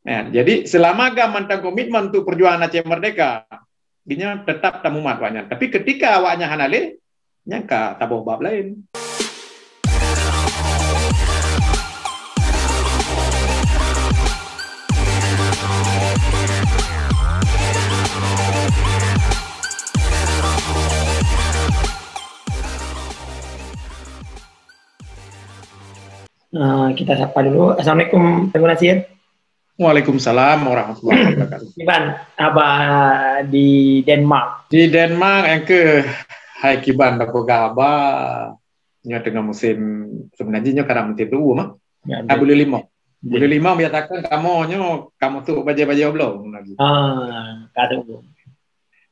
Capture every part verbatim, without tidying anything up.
Ya, jadi selama GAM mantong komitmen untuk perjuangan Aceh Merdeka, geuhnyan tetap tamumat awaknyan. Tapi ketika awaknyan hana lé, nyan ka taboh bab laén. Ah, kita sapa dulu. Assalamualaikum, Teungku Nasir. Waalaikumsalam warahmatullahi wabarakatuh. Kiban haba di Denmark? Di Denmark, nyang keuh hai kiban tapeugah haba. Nyoe teungoh musim, sebenarnya nyoe kadang musim tuwoe mah. Ya, ah, buleuen limong. Buleuen limong biasakan kamoe nyoe, kamoe tuek bajée-bajée oblong lagi. Ah, ka tuek.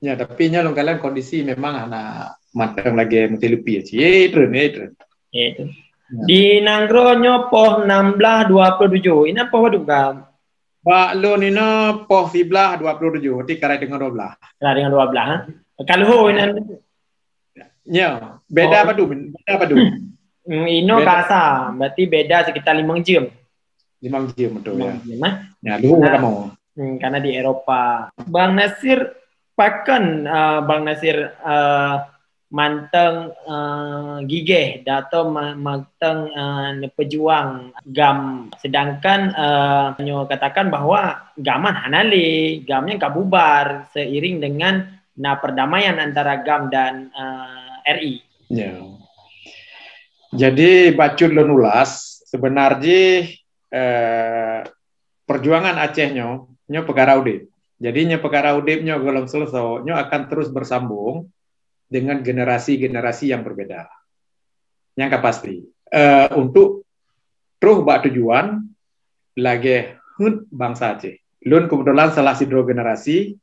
Ya, tapi nyoe lôn kalon kondisi memang hana mantong lagée musim leupie cit. Ye treun, ye treun. Ye treun. Ya. Di nanggroe nyoe poh enam belas dua puluh tujuh. Inan poh padum ka? Bak lôn inoe poh siblaih dua puluh tujuh, berarti ka raya teungoh dua belas. Ka raya teungoh dua belas, ha? Ka lheueh inan. Ya, beda padum, beda padum. Hmm, inoe ka asa, berarti beda sekitar limong jeuem. Limong jeuem, betul, ya. Limong jeuem, eh? Ya, lheueh kamoe. Hmm, karena di Eropa. Bang Nasir, pakon, eh, Bang Nasir, eh, mantong, eh, gigeh atau ma-, mantong, eh, neupeujuang GAM, sedangkan, eh, nyoe katakan bahwa GAM hana lé, GAM nyan ka bubar seiring dengan na perdamaian antara GAM dan, eh, R I. Ya. Jadi, bacut lôn ulas, sebenar jih, eh, perjuangan Aceh nyoe, nyoe peukara udeb. Jadi, nyoe peukara udeb nyoe gohlom seuleusoe, nyoe akan terus bersambung dengan generasi-generasi yang berbeda. Nyang ka pasti, eh, untuk troh bak tujuan lagée heuet bansa Aceh. Lôn kebetulan salah sidroe generasi,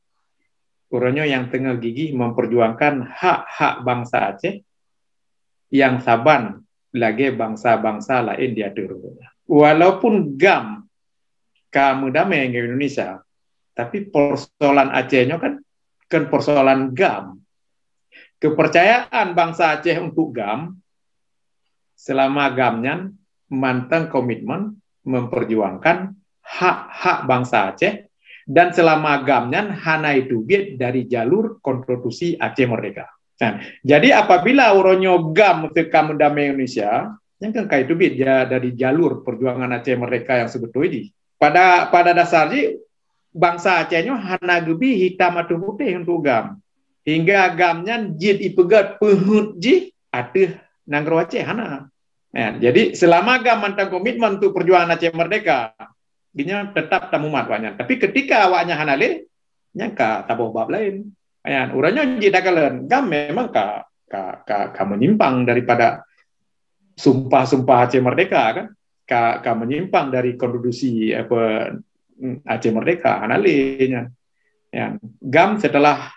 uroe nyoe nyang teungoh gigih memperjuangkan hak-hak bansa Aceh nyang saban lagée bansa-bansa laén di ateueh rumoh. Walaupun GAM ka meudamé ngon Indonesia, tapi persoalan Aceh nyoe kan kon persoalan GAM. Kepercayaan bansa Aceh untuk GAM, selama GAM nyan mantong komitmen memperjuangkan hak-hak bansa Aceh, dan selama GAM nyan hana jiteubiet dari jalur konstitusi Aceh Merdeka. Nah, jadi apabila uroe nyoe GAM teuka meudamé Indonesia, nyan kan ka jiteubiet ja-, dari jalur perjuangan Aceh Merdeka yang sebetul jih. Pada, pada dasar jih, bansa Aceh nyoe hana geubi hitam ateueh putéh untuk GAM. Hingga GAM nyan jeuet jipeugét peuheuet jih ateueh nanggroe Aceh, hana. Ya, jadi selama GAM mantong komitmen untuk perjuangan Aceh Merdeka, geuhnyan tetap tamumat awaknyan. Tapi ketika awaknyan hana lé, nyan ka taboh bab laén. Nyan, uroe nyoe jih takalon, GAM memang ka, ka, ka, ka menyimpang daripada sumpah-sumpah Aceh Merdeka kan. Ka, ka menyimpang dari konstitusi apa, Aceh Merdeka, hana lé nyan. Nyan, GAM setelah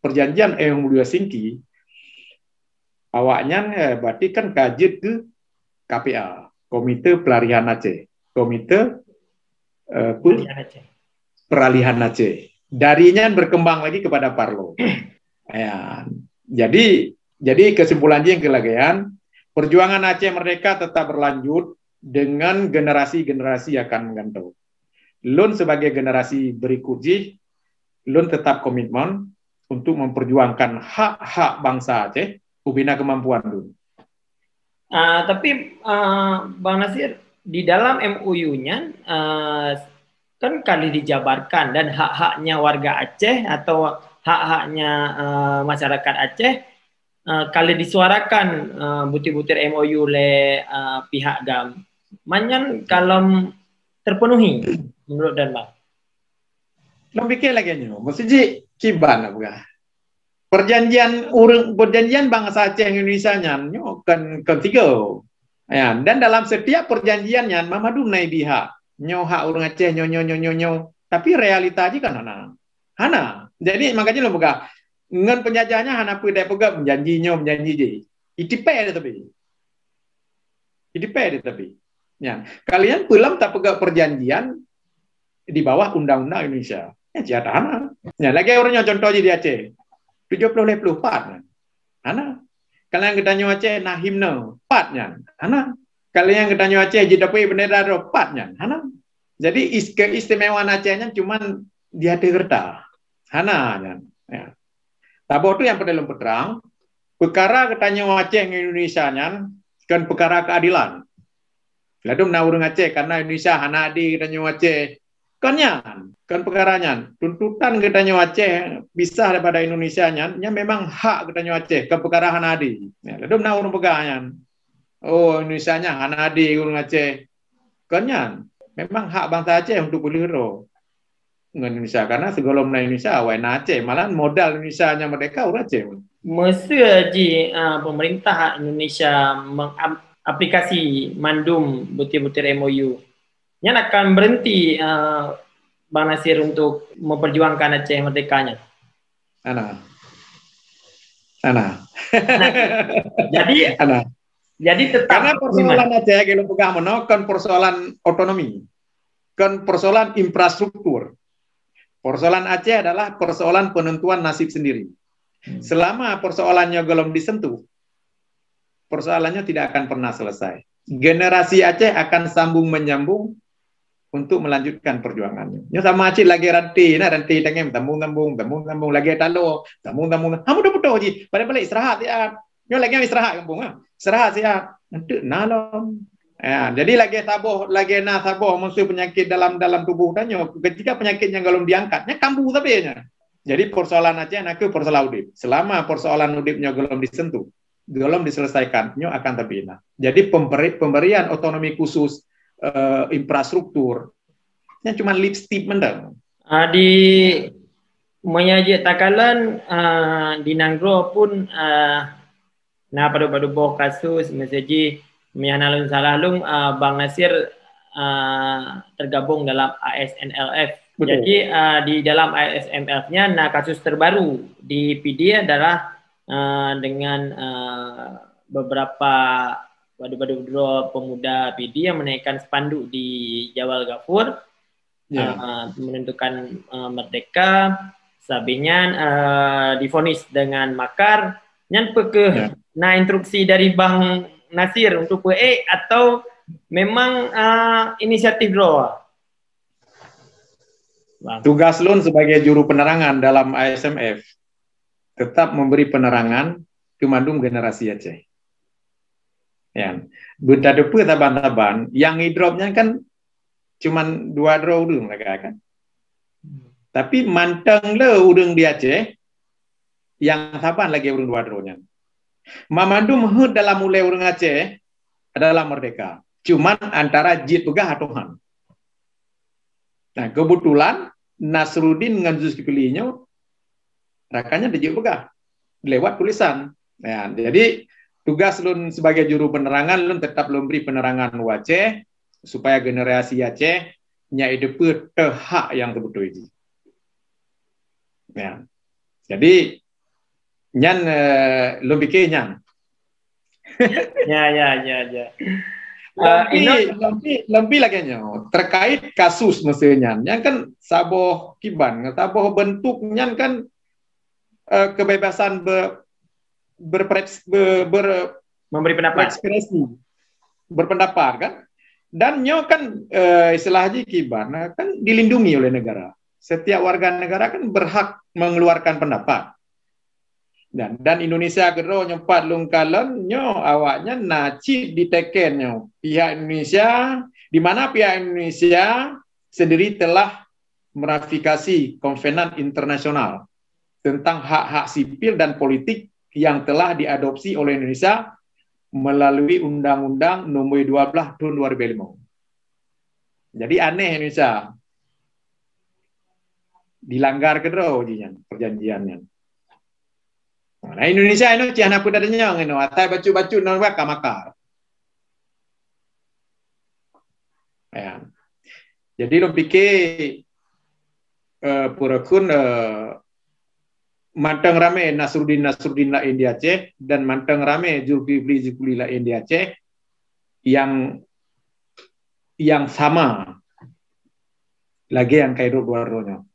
perjanjian M O U Helsinki, awaknyan, eh, berarti kan ka jeuet keu K P A, Komite Pelarian Aceh. Komite, eh, pe-, Pelarian Aceh. Peralihan Aceh. Dari nyan berkembang lagi kepada Parlo. Ya. Jadi, jadi kesimpulan jih nyang keu lagée nyan, perjuangan Aceh Merdeka tetap berlanjut dengan generasi-generasi yang akan menggantung. Lôn sebagai generasi berikut jih, lôn tetap komitmen untuk memperjuangkan hak-hak bansa Aceh ubena kemampuan lôn. Ah, tapi, ah, Bang Nasir, di dalam M O U nyan, ah, kan ka lheueh dijabarkan dan hak-haknya warga Aceh atau hak-haknya, ah, masyarakat Aceh, ah, ka lheueh disuarakan, ah, butir-butir M O U lé, ah, pihak GAM. Manyan kalom terpenuhi menurut dan Bang? Lôn pikir lagée nyoe, meusti jih kiban nak peugah. Perjanjian ureuëng, perjanjian bansa Aceh ngon Indonesia nyan nyoe kon, kon tiga. Ya, dan dalam setiap perjanjian nyan mandum na jibri hak. Nyoe hak ureuëng Aceh, nyoe, nyoe, nyoe, nyoe, nyoe. Tapi realita jih kan hana. Hana. Jadi makajih lôn peugah, ngon penjajah nyan hana peue dai peugah meujanji nyoe, meujanji jih. Itipée di tepi. Itipée di tepi. Nyan, kalian peulam tapeugah perjanjian di bawah undang-undang Indonesia. Nyan cia hana. Nyan, lagée ureuëng nyoe contoh jih di Aceh. Tujoh ploh lhée ploh pat nyan. Hana. Kalian geutanyoe Aceh na himne, pat nyan. Hana. Kalian geutanyoe Aceh jitapui bendera droe, pat nyan. Hana. Jadi is- keistimewaan Aceh nyan cuman di ateueh kerta. Hana nyan. Ya. Saboh tu nyang peureulée lôn peutrang, peukara geutanyoe Aceh ngon Indonesia nyan kon peukara keadilan. Ladum na ureuëng Aceh karena Indonesia hana adil geutanyoe Aceh. Kon nyan, kon peukara nyan. Tuntutan geutanyoe Aceh pisah daripada Indonesia nyan, nyan memang hak geutanyoe Aceh, kon peukara hana adil. Ya, ladum na ureuëng peugah nyan. Oh, Indonesia nyan hana adil ureuëng Aceh. Kon nyan, memang hak bansa Aceh untuk peuleueh droe ngon Indonesia. Karena sigohlom na Indonesia, awai na Aceh. Malahan modal Indonesia nyang merdeka ureuëng Aceh. Meuseu jih uh, pemerintah Indonesia mengaplikasi mandum butir-butir M O U, nyan akan berhenti uh, Bang Nasir untuk memperjuangkan Aceh merdeka nyan. Ana. Ana. Nah, jadi Ana. Jadi tetap karena persoalan Aceh kalau pegang meno kan persoalan otonomi, kan persoalan infrastruktur. Persoalan Aceh adalah persoalan penentuan nasib sendiri. Hmm. Selama persoalannya belum disentuh, persoalannya tidak akan pernah selesai. Generasi Aceh akan sambung menyambung untuk melanjutkan perjuangannya. Nyo sama cit lagi ranti, nah ranti tengem tambung-tambung, tambung-tambung lagi talo, tambung-tambung. Kamu dah betul ji. Balik-balik istirahat ya. Nyo lagi istirahat kampung ah. Istirahat sihat. Nanti nalom. Ya, jadi lagi saboh, lagi na saboh musuh penyakit dalam dalam tubuh dan nyo ketika penyakit yang belum diangkat, nya kambuh tapi nya. Jadi persoalan Aceh nak ke persoalan udip. Selama persoalan udipnya belum disentuh, belum diselesaikan, nyo akan terbina. Jadi pemberi, pemberian otonomi khusus uh, infrastruktur, yang cuma lipstick mendang. Uh, di menyajik takalan uh, di Nanggroe pun uh, na padub-padub boh kasus, misalnya meuhana lôn salah lôn uh, Bang Nasir uh, tergabung dalam A S N L F. Betul. Jadi uh, di dalam A S N L F-nya na kasus terbaru di P D adalah uh, dengan uh, beberapa padub-padub droe pemuda P D yang menaikkan spanduk di Jawal Gafur. Ya. Uh, menentukan uh, merdeka, sabih nyan uh, difonis dengan makar. Nyan peukeuh ya. Na instruksi dari Bang Nasir untuk peuék atau memang uh, inisiatif droe? Tugas lôn sebagai juru penerangan dalam A S M F tetap memberi penerangan ke mandum generasi Aceh. Ya. Beutadeue saban-saban yang idrop nyan kan cuman dua droe ureuëng lagak kan. Tapi manteng le ureuëng di Aceh yang saban lagi ureuëng dua droe nyan. Mamandum hut dalam ulée ureuëng Aceh adalah merdeka. Cuman antara jit peugah atau han. Nah, kebetulan Nasruddin ngon Zulkifli nyoe rakannya dijak peugah lewat tulisan. Ya, jadi tugas lôn sebagai juru penerangan, lôn tetap lôn beri penerangan u Aceh supaya generasi Aceh nyai depe teuhak yang sebetul itu. Ya. Jadi nyan uh, lôn pikir nyan. Ya, ya, ya, ya. Lebih, uh, lebih, lebih lagi nyo terkait kasus mesti nyan. Nyan kan saboh kiban, saboh bentuk nyan kan uh, kebebasan ber, berpres, ber, ber, memberi pendapat, ekspresi, berpendapat kan. Dan nyo kan uh, istilah ji kiban kan dilindungi oleh negara. Setiap warga negara kan berhak mengeluarkan pendapat. Dan, dan Indonesia keudroe nyoe pat lôn kalon nyoe awaknyan na cit diteken nyoe pihak Indonesia, di mana pihak Indonesia sendiri telah meratifikasi Konvenan Internasional tentang hak-hak sipil dan politik yang telah diadopsi oleh Indonesia melalui Undang-Undang Nomor dua belas Tahun dua ribu lima. Jadi aneh Indonesia dilanggar keudroe ji nyan perjanjian nyan. Nah, Indonesia ini cih hana peue tanyong inoe, asai bacut-bacut non ka makar. Ya. Jadi lôn pikir uh, pura kun uh, manteng ramé Nasruddin Nasruddin laén di Aceh dan manteng ramé Zulkifli Zulkifli laén di Aceh yang yang sama lagée nyang ka hidup dua droe nyoe.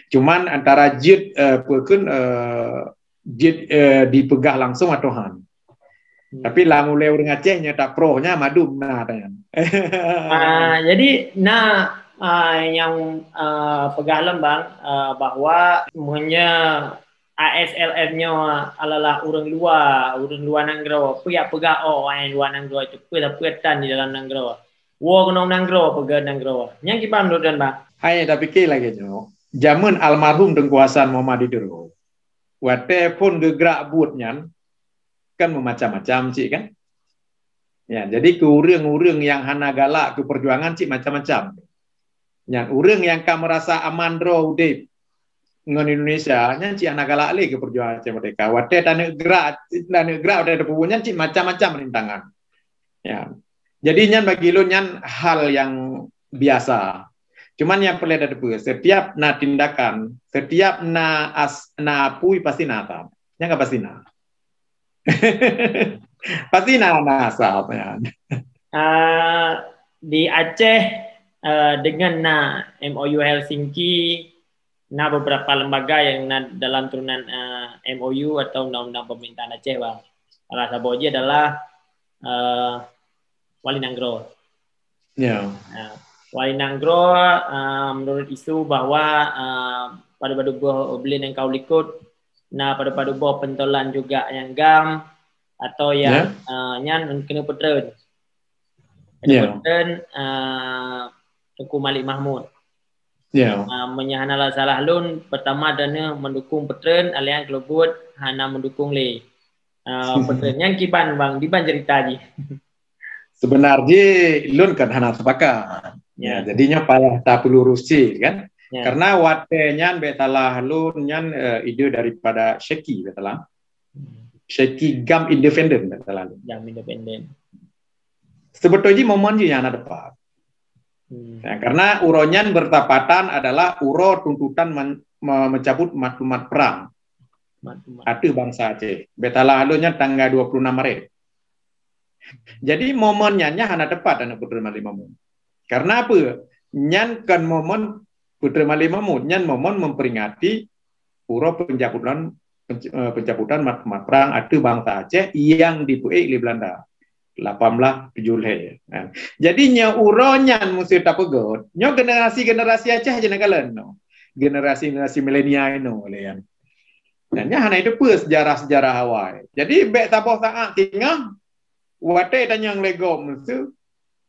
Cuman antara jeuet uh, peukun uh, jeuet uh, dipeugah langsung atau han. Hmm. Tapi lam ulée ureuëng Aceh nya tak proh nya madum na tanyan. Ah, jadi na Ah, nyang, ah, peugah lom bang, ah, bahwa meunyoe A S L F nyoe adalah ureuëng luwa, ureuëng luwa nanggroe, peue jak peugah oh, ureuëng luwa nanggroe itu peue-peue tan di dalam nanggroe. Woe keunong nanggroe, peugah nanggroe. Nyang kiban lôn dan bang. Hai, tapike lagée nyoe. Jameun almarhum Teungku Hasan Muhammad Idrus, watée phon geugrak buet nyan, kan meumacam-macam cit kan. Ya, jadi keu ureuëng-ureuëng nyang hana galak keu perjuangan cit macam-macam. Nyan ureuëng nyang ka meurasa aman droe udeb ngon Indonesia, nyan cit hana galak lé keu perjuangan Aceh Merdeka. Watée taneuk gerak, taneuk gerak watée teupeubuet nyan cit macam-macam rintangan. Ya. Jadi nyan bagi lôn nyan hal nyang biasa. Cuman nyang peureulée tateupeue, setiap na tindakan, setiap na as, na apui pasti na asam. Nyang ka pasti na. Pasti na, na asam nyan. Ah, di Aceh, ah, dengan na M O U Helsinki, na beberapa lembaga yang na dalam turunan, ah, M O U atau undang-undang pemerintahan Aceh, bang. Salah saboh jih adalah, ah, Wali Nanggroe. Ya. Ah, Wali Nanggroe, ah, menurut isu bahwa, ah, padub-padub boh buleuen nyang ka likot, na padub-padub boh pentolan juga nyang GAM atau nyang, ya, ah, nyan keuneuk peutreun. Keuneuk, ya, peutreun, ah, Teungku Malik Mahmud. Ya. Ah, meunyoe hana salah lôn, pertama droeneuh mendukung peutreun, aliran keuleubut hana mendukung lé, ah, peutreun. Nyang kiban bang, diban cerita jih. Sebenar jih lôn kan hana sepakat. Ya. Ya, jadi nyoe payah tapeulurus cit kan. Ya. Karena watée nyan bék salah lôn nyan, eh, ide daripada Syeki bék salah. Hmm. Syeki GAM independen bék salah lôn. GAM independen. Sebetulnya momen jih nyang hana tepat. Hmm. Ya, karena uroe nyan bertepatan adalah uroe tuntutan men-, me-, mencabut maklumat perang. Maklumat. Ateueh bansa Aceh. Bék salah lôn nyan tanggai dua puluh enam Maret. Jadi momen nyan, nyan hana tepat aneuk peutreun Malik Mahmud. Karena apa? Nyan kan momen peutreun Malik Mahmud, nyan momen memperingati uroe pencabutan, penc-, eh, pencabutan maklumat perang ateueh bansa Aceh nyang dipeuék lé Belanda. Lapan belas tujuh lhée. Ha. Jadi nyoe uroe nyan meusé tapeugét, nyoe generasi-generasi Aceh jih na kalon nyoe. Generasi-generasi milenial nyoe lé nyan. Dan nyan hana jiteupeue sejarah-sejarah awai. Jadi bék saboh saát singoh watée tanyong lé gob meusé,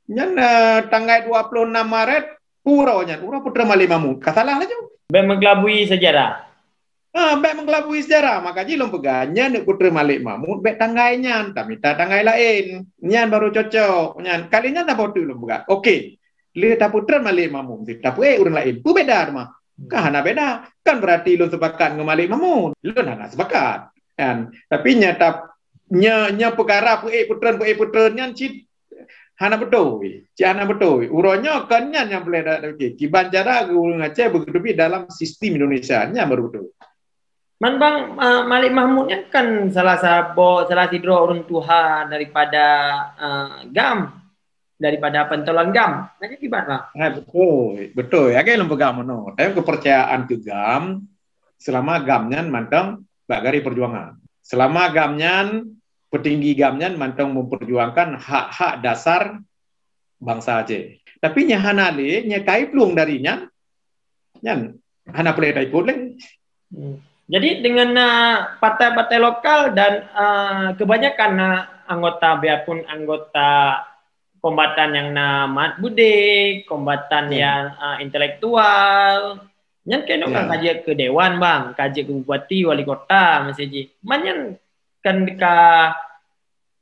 nyan, eh, tanggai dua puluh enam Maret, uroe nyan, uroe peutreun Malik Mahmud. Ka salah laju. Bék meugelabui sejarah. Ah, bék meugelabui sejarah. Maka jih lôn peugah, nyan neuk peutreun Malik Mahmud, bék tanggai nyan, tamita tanggai laén. Nyan baru cocok. Nyan, kali nyan saboh teuk lôn peugah. Oke. Lé tapeutreun Malik Mahmud, tapeuék ureuëng laén. Peue beda teuma? Kan hana beda. Kan berarti lôn sepakat ngon Malik Mahmud. Lôn hana sepakat. Kan? Tapi nyata, nya, nya peukara peuék peutreun, peuék peutreun nyan cit hana beutôi. Cit hana beutôi. Uroe nyoe kon nyan nyang peureulée tapiké. Kiban cara ureuëng Aceh beukeutubi dalam sistem Indonesia. Nyan baru beutôi. Man bang, ah, Malik Mahmud nyan kan salah saboh, salah sidroe ureuëng tuha daripada, ah, GAM, daripada pentolan GAM. Nyan kiban, bang? Ha, beutôi, beutôi. Lagée lôn peugah meunoe, tapi kepercayaan keu GAM, selama GAM nyan mantong bak garis perjuangan. Selama GAM nyan, petinggi GAM nyan mantong memperjuangkan hak-hak dasar bansa Aceh. Tapi nyang hana lé, nyang kai plueng dari nyan, nyan hana peureulée taikot lé. Hmm. Jadi dengan, ah, partai-partai lokal dan, ah, kebanyakan, ah, anggota, biarpun anggota kombatan nyang na mat beudé, kombatan, ya, nyang, ah, intelektual, nyan keunoe kan, ya, ka jeuet keu dewan, bang, ka jeuet keu bupati, wali kota, miseue jih. Man nyan kan ka,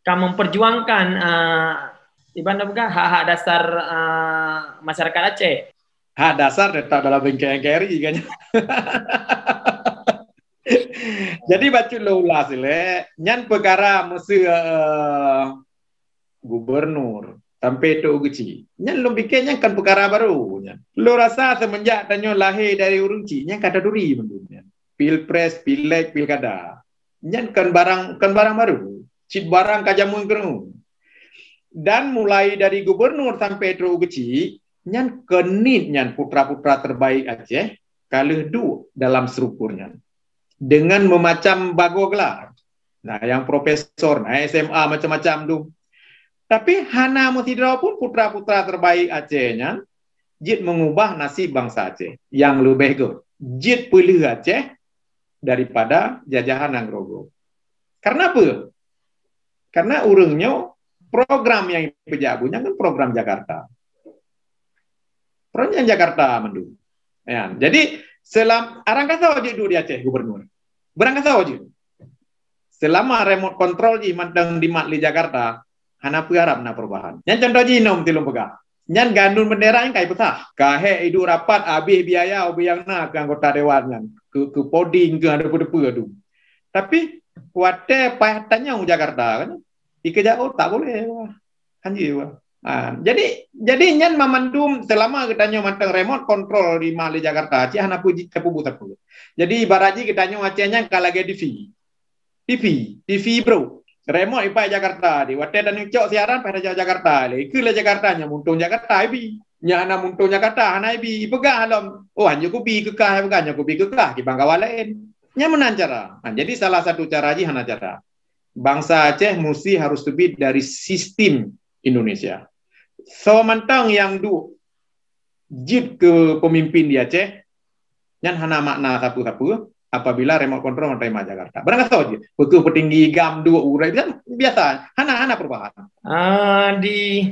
ka memperjuangkan, ah, iban peugah hak-hak dasar, ah, masyarakat Aceh. Hak dasar tetap dalam N K R I kan. Jadi bacut lôn ulas ilée, nyan peukara meusé, eh, gubernur sampai Teungku Geuchik. Nyan lôn piké nyan kan peukara baru nyan. Lôn rasa semenjak tanyoe lahé dari ureuëng chik nyan ka taturi mandum nyan. Pilpres, pileg, pilkada. Nyan kan barang, kan barang baru. Cit barang ka jameun keunoe. Dan mulai dari gubernur sampai Teungku Geuchik, nyan keunit nyan putra-putra terbaik Aceh ka lheueh duek dalam struktur nyan. Dengan memacam bagoe gelar. Nah, nyang profesor, nah, S M A macam-macam tu. Tapi hana meusidroe pun putra-putra terbaik Aceh nyan jeuet meungubah nasib bansa Aceh nyang leubeh gét. Jeuet peulheueh Aceh daripada jajahan nanggroe gob. Karena apa? Karena ureuëng nyoe program nyang ipeujak bu nyan kan program Jakarta. Program Jakarta mandum. Ya, jadi selam arang kata jeuet duek di Aceh gubernur. Barang kata jeuet. Selama remote control jih mantong dimat lé Jakarta, hana peuharap na perubahan. Nyan contoh jih nom tilung peugah. Nyan gandun bendera nyang kai peusah. Ka hék iduek rapat habéh biaya ubé nyang na keu anggota dewan nyan, keu keu poding keu ada peue-peue tu. Tapi watée payah tanyong Jakarta kan, ikeujak oh tak boleh. Hanjeuet bah. Ha, jadi jadi nyan mamandum selama geutanyoe mantong remote control di ma lé Jakarta, cit hana puji teupeubuet sapeue. Jadi ibarat jih geutanyoe Aceh nyan ka lagée T V. T V, T V bro. Remote ipai Jakarta di watée dan cok siaran pada jauh Jakarta lé. Ke lé Jakarta nya muntong Jakarta ibi. Nya ana muntong Jakarta hana ibi. Peugah lom. Oh hanya kubi kekah peugah hanya kubi kekah di bangkawan lain. Nya meunan cara. Ha, jadi salah satu cara jih hana cara. Bangsa Aceh mesti harus teubiet dari sistem Indonesia. Soe mantong nyang duek jeuet keu pemimpin di Aceh, nyan hana makna sapeue-sapeue apabila remote control menerima Jakarta. Barang soe jeuet, peukeuh petinggi gam duek ureuëng kan biasa, hana hana perubahan. Ah, di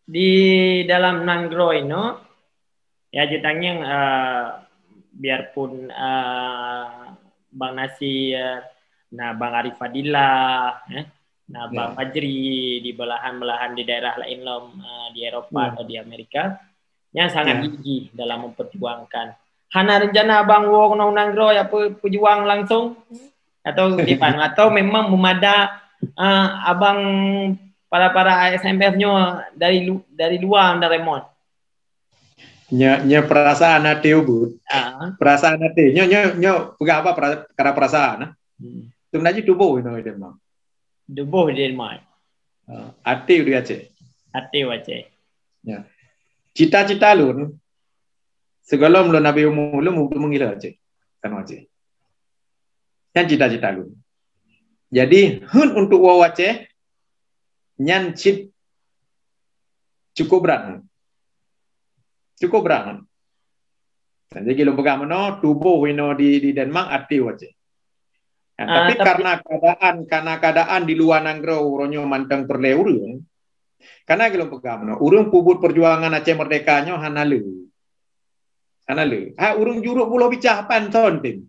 di dalam nanggroe inoe, ya, jeuet tangieng, eh, biarpun, eh, Bang Nasir, na Bang Arif Fadillah, eh, na Bang Ya. Fajri di belahan-belahan di daerah lain lom, eh, di Eropa Ya. atau di Amerika, yang sangat Ya. gigih dalam memperjuangkan. Hana rencana Bang woe keunoe nanggroe ya pe-, pejuang langsung atau kiban atau memang memada, eh, abang para-para A S M F nyoe dari lu-, dari luar anda remot? Nya nya perasaan hati ubit. Ah. Perasaan hati. Nyo nyo nyo peugah apa pera-, kara perasaan ah. Hmm. Sebenarnya tuboh inoe di Denmark. Tuboh di Denmark. Ah, hati di Aceh. Hati Aceh. Ya. Cita-cita lôn, sigohlom lôn habéh umu lôn, lôn meungila Aceh. Kanoe Aceh. Nyan cita-cita lôn. Jadi, heuet untuk woe Aceh, nyan cit cukup brat. Cukup brat. Jadi, lôn peugah meunoe, tuboh inoe di, di Denmark, até Aceh. Nah, Ah, tapi tapi karena keadaan, karena keadaan di luar nanggroe uroe nyoe mantong peureulée ureuëng, karena lôn peugah meunoe, ureuëng peubuet perjuangan Aceh Merdeka nyoe hana le. Hana le. Ha, ureuëng juruk pulo bicah pan thon tem.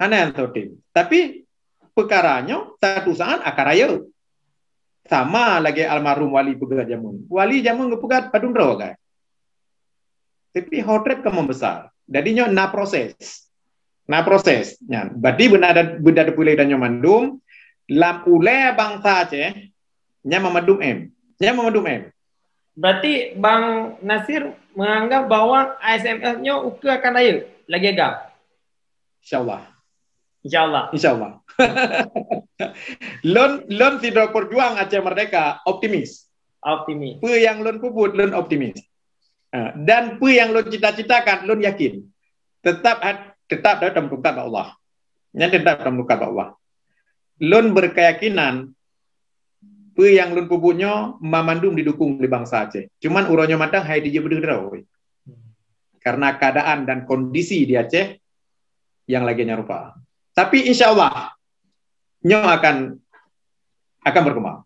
Hana thon tem. Tapi, peukara nyoe, satu saat akan rayeuk. Sama lagée almarhum Wali peugah jameun. Wali jameun geupeugah padum droe, kan? Tapi ho treb ka membesar. Jadi nyoe na proses. Na proses. Nyan. Berarti beuna da-, beuna teupeu lé tanyoe mandum, lam ulée bansa Aceh, nyan mamandum M. Nyan mamandum M. Berarti Bang Nasir menganggap bahwa A S M F nyoe ukeue akan rayeuk lagée GAM? Insya Allah. Insya Allah. Insya Allah. Lôn, lôn sidroe peujuang Aceh Merdeka, optimis. Optimis. Peue nyang lôn peubuet, lôn optimis. Ah, dan peue nyang lôn cita-citakan, lôn yakin. Tetap hat-, tetap dah teumeukat bak Allah. Nyan tetap teumeukat bak Allah. Lôn berkeyakinan, peue nyang lôn peubuet nyoe mamandum didukung lé bansa Aceh. Cuman uroe nyoe mantong hai dijeuet beudeuh droe. Karena keadaan dan kondisi di Aceh yang lagée nyan rupa. Tapi insya Allah, nyoe akan, akan berkembang.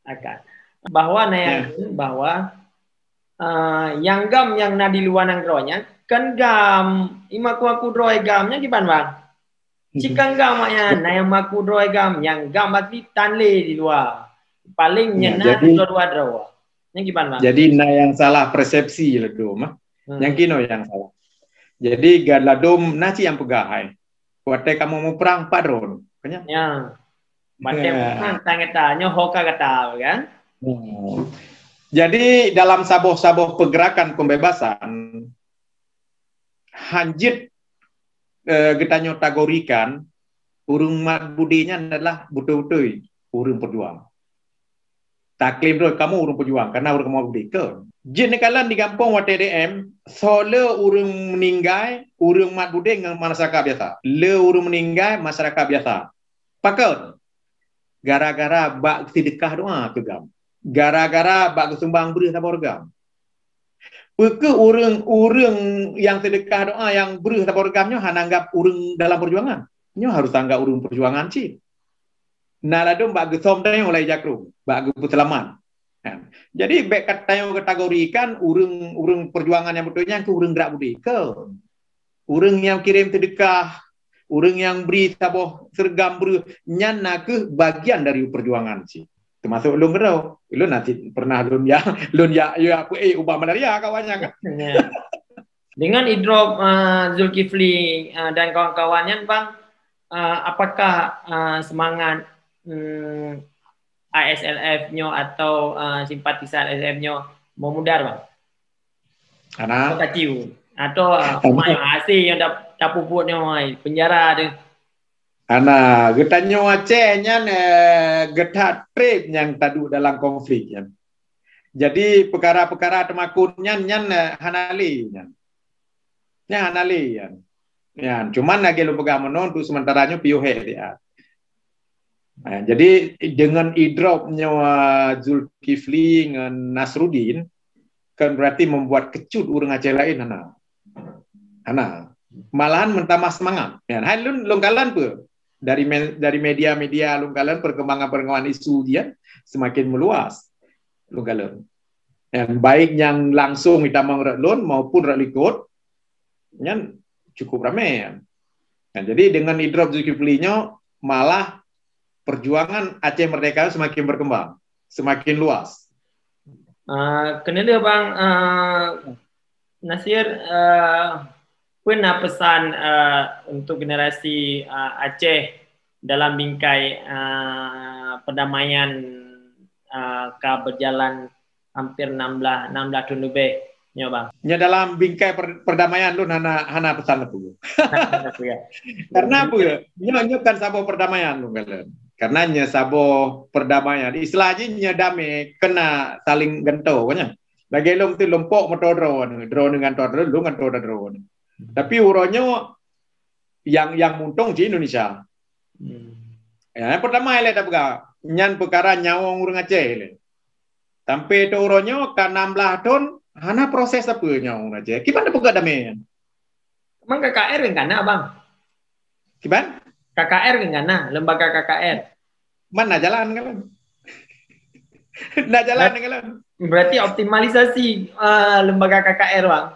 Akan. Bahwa na nyang Ya. bahwa, eh, nyang GAM nyang na di luwa nanggroe nyan, kon GAM, i maku-maku droe GAM nyan kiban, Bang? Ci kon GAM awaknyan, na nyang maku droe GAM, nyang GAM pasti tan lé di luwa. Paléng Ya, nyan na jadi dua-dua droe. Nyan kiban, Bang? Jadi na nyang salah persepsi ladom, ah. Hmm. Nyang kinoe nyang salah. Jadi geuladom na cit nyang peugah hai. Watée kamoe muprang pat droe. Kan nyan? Ya. Watée Ya. muprang tan gata, nyoe ho ka gata, kan? Hmm. Jadi dalam saboh-saboh pergerakan pembebasan, hanjeuet, eh, geutanyoe tagorikan ureuëng mat budé nyan adalah beutôi-beutôi ureuëng peujuang. Taklém droe kamoe ureuëng peujuang, karena ureuëng mat budé kon. Jeuet neukalon di gampông watée D M, soe le ureuëng meuninggai, ureuëng mat budé ngon masyarakat biasa. Le ureuëng meuninggai, masyarakat biasa. Pakon? Gara-gara bak seudeukah doa keu GAM. Gara-gara bak geusumbang breueh saboh GAM. Peu kheueh ureuëng-ureuëng nyang seudeukah doa nyang breuh saboh reugam nyoe hana anggap ureuëng dalam peujuangan? Nyoe harôh anggap ureuëng peujuangan cit. Na ladôm bak geusom tanyoe lé jakrong, bak geupeuseulamat. Kan? Jadi bék ka tanyoe kategorikan ureuëng-ureuëng peujuangan nyang beutôi nyan keu ureuëng grak beudé. Keu ureuëng nyang kirém seudeukah, ureuëng nyang bri saboh seureugam breuh, nyan na kheueh bagian dari peujuangan cit. Teumasok lôn keudroe. Lôn na cit pernah lôn ya, lôn ya, ya aku eh ubah malaria kawan nyan kan. Ya. Dengan idrop uh, Zulkifli uh, dan kawan-kawan nyan bang, uh, apakah uh, semangat um, I S L F nyo atau uh, simpatisan I S L F nyo memudar bang? Ana. Atau kaciu? Atau uh, pemain asing yang dah dah pupuk nyo penjara tu? Ana, geutanyoe Aceh nyan eh, geutat treb nyang taduek dalam konflik nyan. Jadi peukara-peukara teumakot nyan nyan eh, hana lé nyan. Nyan hana lé nyan. Nyan, cuman lagée lôn peugah meunoe untuk sementara nyoe piôh hék siat. Nah, jadi dengan idrop nyoe Zulkifli ngon Nasruddin kan berarti membuat kecut ureuëng Aceh lain hana. Hana. Malahan menambah semangat. Ya, hai lôn lôn kalan pun dari dari media-media lôn kalan perkembangan-perkembangan isu dia semakin meluas. Lôn kalan. Dan baik yang langsung ditamong rot lôn maupun rot likot nyan cukup ramai. Nah, jadi dengan idrop Zulkifli nyoe malah perjuangan Aceh Merdeka semakin berkembang, semakin luas. Uh, kena bang uh, Nasir, uh, pernah pesan uh, untuk generasi uh, Aceh dalam bingkai uh, perdamaian uh, ka berjalan hampir enam belas enam belas tahun lebih nyoe bang. Nya dalam bingkai per, perdamaian lun hana hana pesan apa. Karena apa? Nyoe nyoe kan saboh perdamaian lun kalian. Karena nya saboh perdamaian. Istilah ji nya damai kena saling gento kan nya. Lagi lom tu lompok motor drone, drone dengan drone, lu dengan drone. Tapi uroe nyoe yang yang muntong ji Indonesia. Hmm. Ya, yang pertama ilek tak pegang. Nyan perkara nyawong urang Aceh ilek. Sampai tu uroe nyoe ka enam belas tahun hana proses apa nyawong urang Aceh. Kiban dah peugah damai. Memang K K R kan kana bang? Kiban? K K R kan kana, lembaga K K R. Mana jalan kan? Nak jalan kan? Berarti optimalisasi uh, lembaga K K R bang.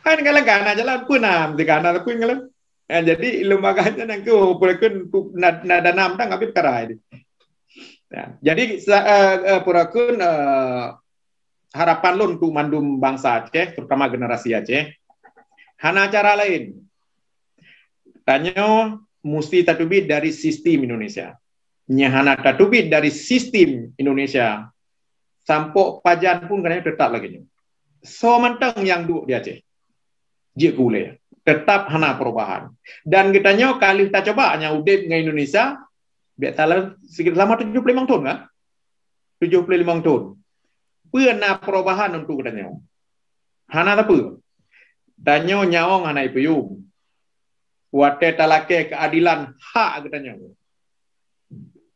Kan kalau kana jalan pun nah, di kana pun kalau. Eh, jadi lembaga nyan nang ke peurakeun na dana mantang habis perkara ini. Ya, jadi uh, uh, peurakeun uh, harapan lôn untuk mandum bangsa Aceh, terutama generasi Aceh, hana cara lain. Tanyoe mesti tateubiet dari sistem Indonesia. Nya hana tateubiet dari sistem Indonesia, sampok pajan pun kena tetap lagi nyoe. So mantang yang duduk di Aceh. Jik gule. Tetap hana perubahan. Dan kita nyoe kali kita coba hanya udip dengan Indonesia, biar talan sikit lama tujuh puluh lima tahun kan? Tujuh puluh lima tahun. Pernah perubahan untuk kita nyoe. Hana apa? Tanyoe nyawong hana ipuyum. Watée talakée keadilan hak kita nyoe.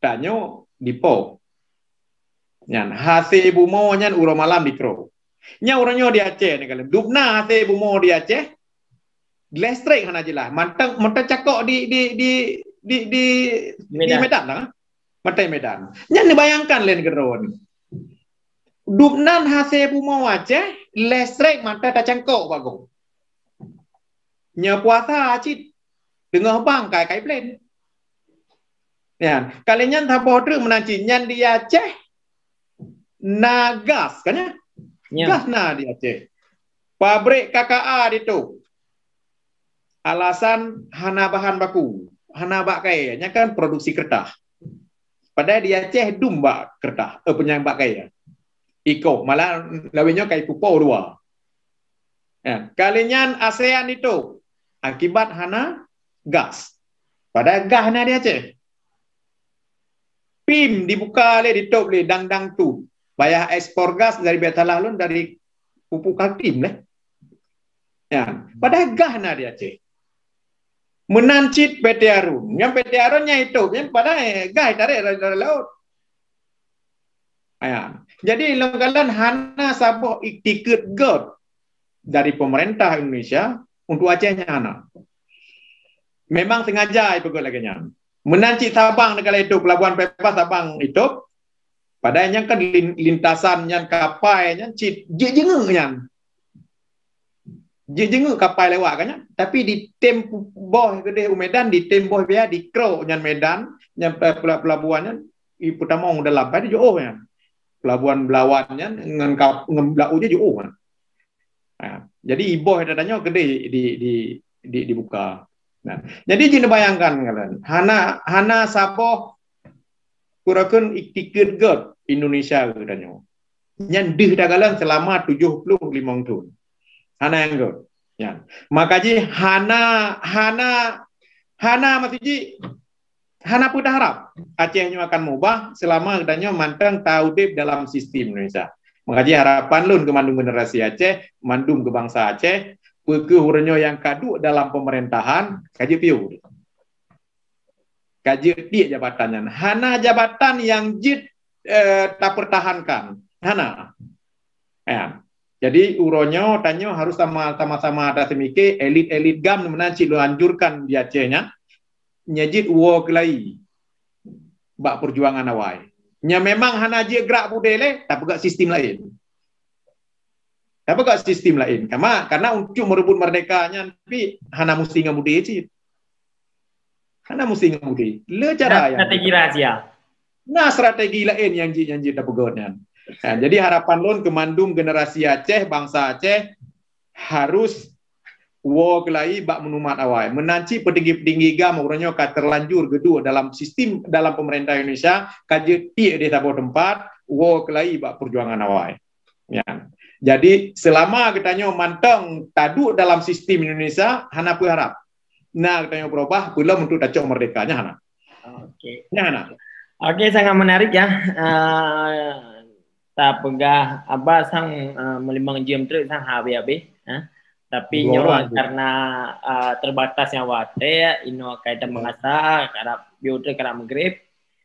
Tanyoe dipo. Nyan hase bumoe nyan uroe malam dikro. Nya uroe nyoe di Aceh ni kalau dubna hase bumoe di Aceh, listrik hana jelas. Mantang mantang cakok di di di di di Medan, di Medan lah. Mantang Medan. Nyan dibayangkan lain keudroe ni. Dubnan hase bumoe Aceh, listrik mantang tacangkok bagoe. Nya puasa cit teungoh bang kai kai plan. Ya, kali nyan saboh treuk meunan cit nyan di Aceh na gas kan ya? Ya. Gas na di Aceh. Pabrik K K A ditôp. Alasan hana bahan baku, hana bak kayée, nya kan produksi keureutas. Padahai di Aceh dum bak keureutas, eh penyang bak kayée. Iko malah lawét nyoe kai pupo dua. Ya, kali nyan ASEAN ditôp akibat hana gas. Padahai gas na di Aceh. PIM dibuka lé ditôp lé dang-dang tu. Payah ekspor gas dari biasalah lôn dari pupuk Kaltim leh. Ya, padahai gas na di Aceh. Meunan cit PT Arun. Nyang PT Arun nyang itôp nyan padahai gas tarek dari, dari laut. Ya. Jadi lôn kalon hana saboh iktikeuet göt dari pemerintah Indonesia untuk Aceh nyan hana. Memang sengaja ipeugét lagée nyan. Meunan cit Sabang teuka lé itôb, pelabuhan Pepas Sabang itôb, padahai nyan kan lin-, lintasan nyan kapai nyan cit jeuet jingeuk nyan. Jeuet jingeuk kapai lewat kan nyan, tapi ditem boh keudeh u Medan, ditem boh biaya, dikrok nyan Medan, nyan pe-, pela-, pelabuhan nyan, i peutamong dalam, padahai jiôh nyan. Pelabuhan Belawan nyan ngon kap-, ngon Blau je jiôh nyan. Ha, jadi iboh ata tanyoe keudeh di, di, di, dibuka. Nah, jadi jin bayangkan kalian, hana, hana saboh peue kheun iktikeuet gét Indonesia geutanyoe. Nyan deuh takalon selama tujoh ploh limong thon. Hana nyang gét. Nyan. Maka jih hana, hana, hana maksud jih, hana peue taharap Aceh nyoe akan mubah selama geutanyoe mantong taudeb dalam sistem Indonesia. Maka jih harapan lôn keu mandum generasi Aceh, mandum keu bansa Aceh, peu kheueh uroe nyoe nyang ka duek dalam pemerintahan, ka jeuet piôh. Ka jeuet tiek jabatan nyan. Hana jabatan nyang jeuet, eh, tapertahankan. Hana. Ya. Jadi, uroe nyoe tanyoe harus sama, sama-sama taseumike, elit-elit GAM meunan cit lôn anjurkan di Aceh nyan, nyan jeuet woe keulayi bak peujuangan awai. Nyang memang hana jeuet grak budé lé, tapeugah sistem laén. Tapeugah sistem laén. Kama, karena untuk merebut merdeka nyan pi hana musti ngon budé cit. Hana musti ngon budé. Le cara nyang strategi rahasia. Nah, strategi laén nyang jeuet, nyang jeuet tapeugét nyan. Ha, jadi harapan lôn keu mandum generasi Aceh, bansa Aceh harus woe keulayi bak meunumpat awai. Meunan cit peutinggi-peutinggi GAM uroe nyoe ka terlanjur geuduek dalam sistem, dalam pemerintah Indonesia, ka jeuet tiek di saboh teumpat, woe keulayi bak peujuangan awai. Nyan. Jadi, selama geutanyoe mantong taduek dalam sistem Indonesia, hana peue harap. Na geutanyoe beurubah, peulom untuk tacok merdeka. Nyan hana. Oke. Nyan hana. Oke, sangat menarik ya. Eh, tapeugah Abah sang, eh, meulimong jeuem treuk sang habéh-habéh, eh. Tapi nyoe karena, eh, terbatasnya watée, inoe ka itém meungasah, karab biôh treuk karab meugreb.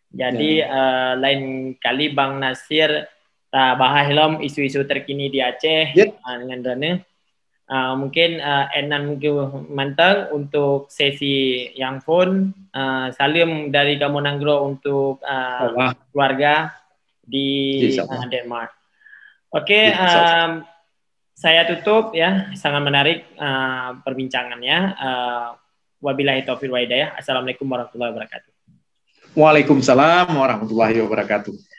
Jadi, eh, lain kali Bang Nasir tabahas lom isu-isu terkini di Aceh, eh, ngon droeneuh. Eh, mungkin, eh, 'oh nan mantong untuk sesi nyang phon. Eh, saleuem dari kamoe nanggroe untuk, eh, keluarga di, eh, Denmark. Oke, em, saya tutup ya, sangat menarik, eh, perbincangannya. Eh, wabillahi taufiq wal hidayah. Assalamualaikum warahmatullahi wabarakatuh. Waalaikumsalam warahmatullahi wabarakatuh.